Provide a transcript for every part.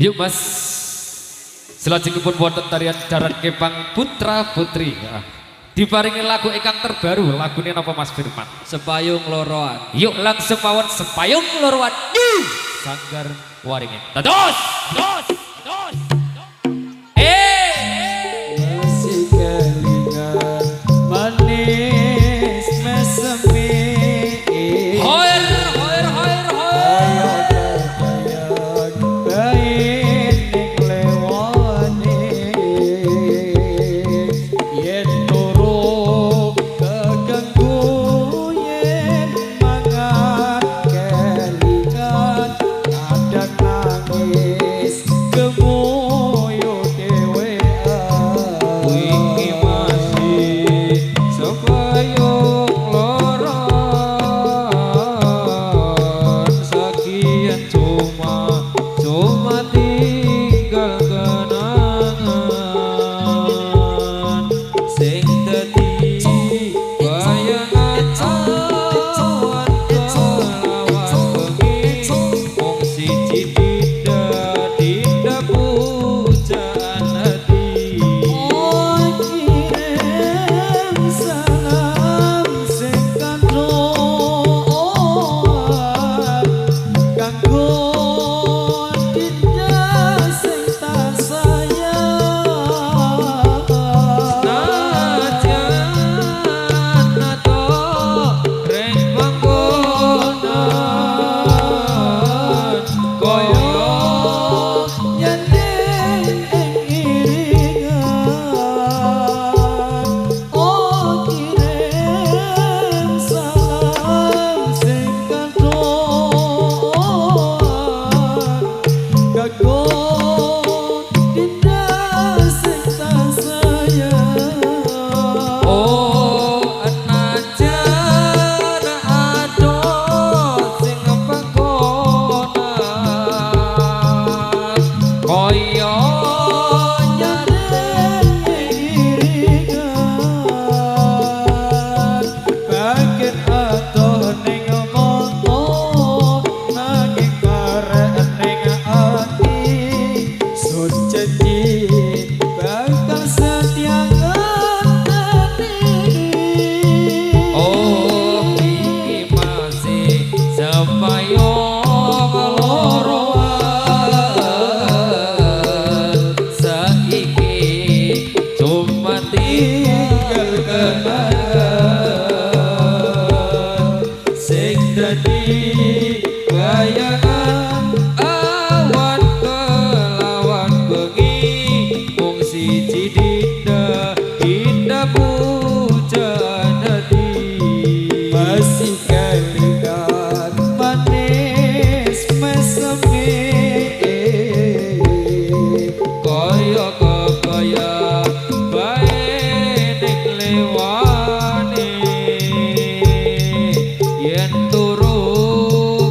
Yuk, Mas. Selajengipun wonten tarian Jaran Kepang Putra Putri. Ya. Diparingi lagu ingkang terbaru, lagune napa, Mas Firman? Sepayung Loroan. Yuk, langsung mawon Sepayung Loroan. Yuk. Sanggar Waringin. Dados, dos, dos. Eh. Masih kelingan manis mesemi. Hoer, hoer, hoer, hoer. Kaya bae ning lewane, yen turu keganggu, yen mangan kelingan, kadang nangis gemuyu dhewean. Wingi masih sepayung loroan, sakian cuma cuma tinggal kenangan sing dadi bayangan awan kelawan bengi, mung siji dinda, dinda pujaan hati. Oh, kirim salam sing kandhoan kanggo dinda sing tak sayang. Najan adoh ring panggonan kaya nyanding ing iringan. Oh, kirim salam sing kandhoan kanggo dinda sing tak sayang. Oh, najan adoh sing panggonan kaya nyanding ing iringan, bagen adoh ning moto nanging karek ning ati sun janji bakal setia ngenteni. Oh, iki masih sepayung loroan, saiki cuma tinggal kenangan sing dadi bayangan awan kelawan bengi, mung siji dinda, dinda pujaan hati. Masih kelingan manis mesemi. Kaya kekaya bae ning lewane, yen turu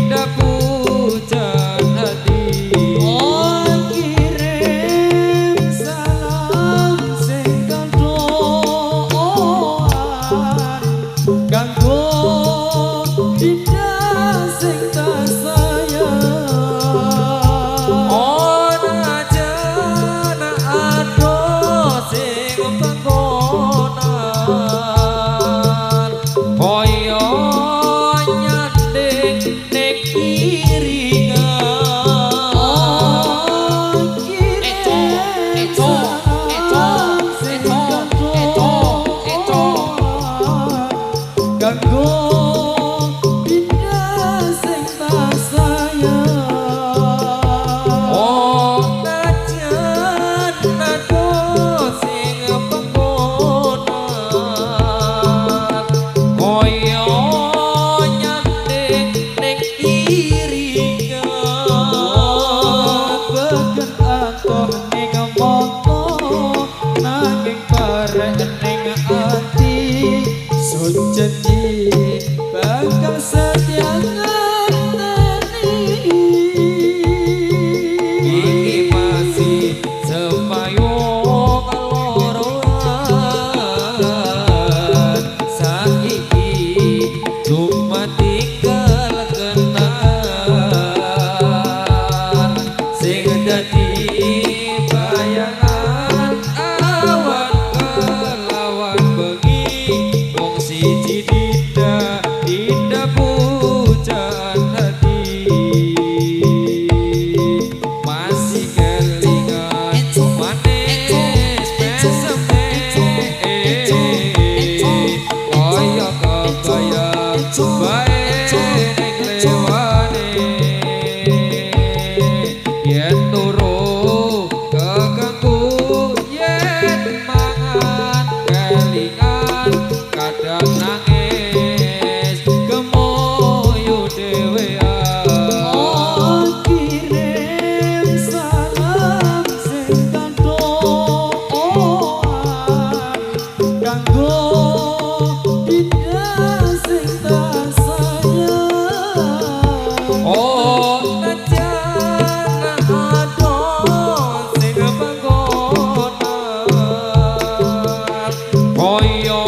dinda pujaan hati. Oh kirim salam sing kantoan kanggo dinda sing tak sayang. Oh najan adoh sing panggonan koyo nyanding ning iringan. Oh kirim salam sing kantoan kanggo dinda sing tak sayang. Oh najan adoh sing panggonan koyo nyanding ning iringan. Beken atoh ning mata nanging parek ning ati sun janji bakal setia ngenteni. Iki masih sepayung loroan, saiki cuma tinggal kenangan sing dadi bayangan awan kelawan bengi wong siji dinda dinda pujaan hati. Masih kelingan manis meseme koyo kebaya bae ning lewane yen turu kekengku yen mangan kelingan kadang nangis gemoyo dhewean. Oh kirim salam sing kantoan kanggo dinda sing tak sayang. Oh najan adoh sing panggonan koyo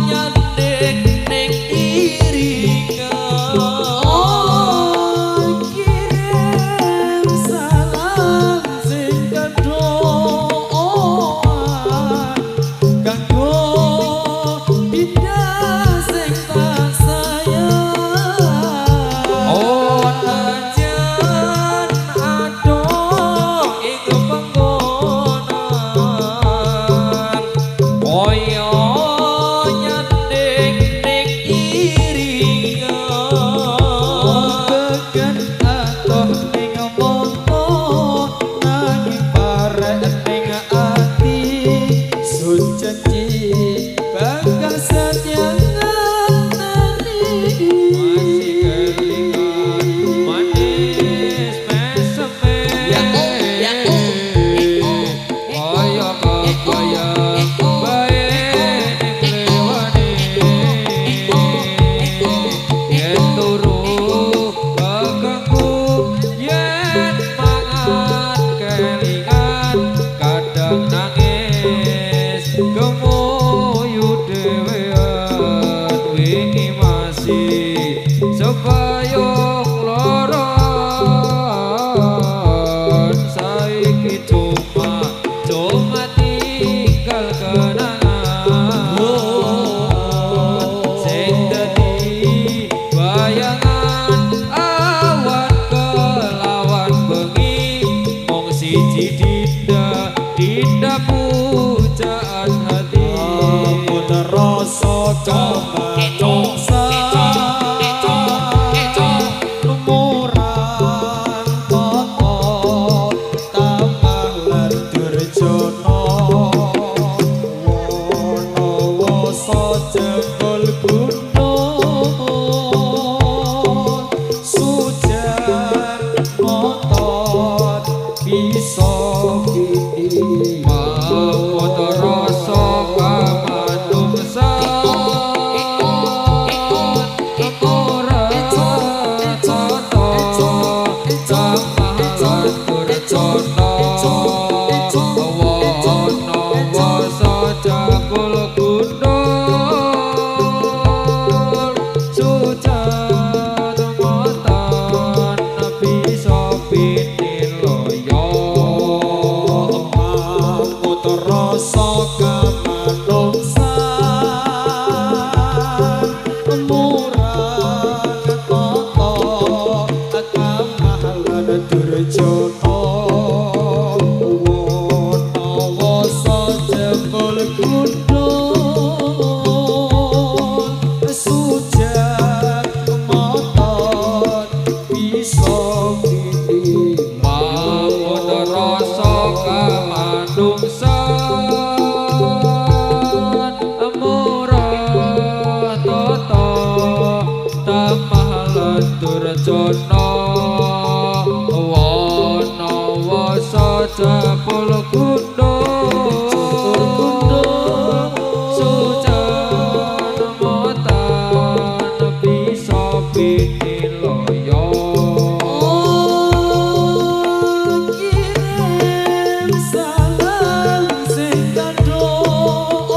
nyanding ning iringan. Oh kirim salam sing kantoan kanggo dinda sing tak sayang. Oh najan adoh ing panggonan koyo nyanding ning iringan. Beken atoh ning mata nanging parek ning ati sun janji bakal setia ngenteni. Masih kelingan manis meseme koyo kebaya bae ning lewane yen turu kekengku yen mangan kelingan kadang nangis gemoyu dhewean. Wingi masih sepayung loroan saiki cuma cuma tinggal kenangan sing dadi bayangan awan kelawan bengi mung siji dinda dinda pujaan hati. Ampun rasa kamanungsa lumuran tata tamah lan durjana wana wasa jebul gunung sujan motor bisa kini. Maut rasa kamanungsa. Sarjono Wonowoso jebul gundul Sujan motan bisa piniloyo. Kirim salam sing kandhoan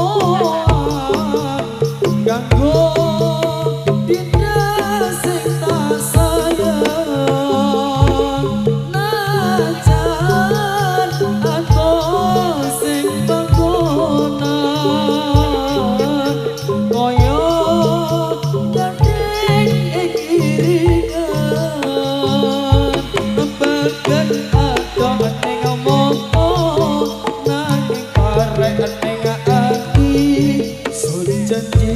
kanggo dinda sing tak sayang najan adoh sing panggonan kaya gandeng ing iringan bagan adoh ning moto nanging parek ning ati sun janji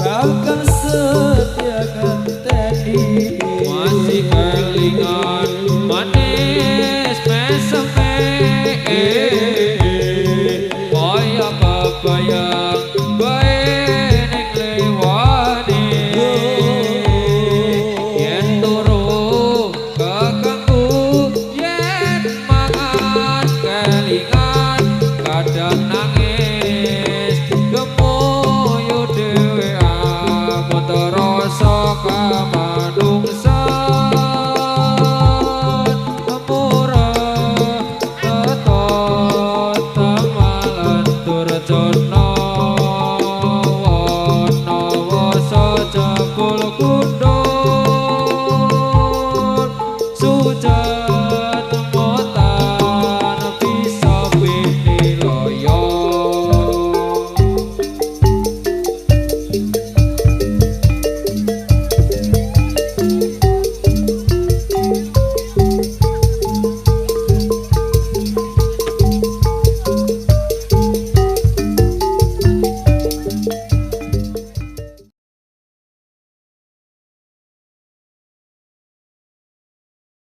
bakal setia ngenteni. Masih kelingan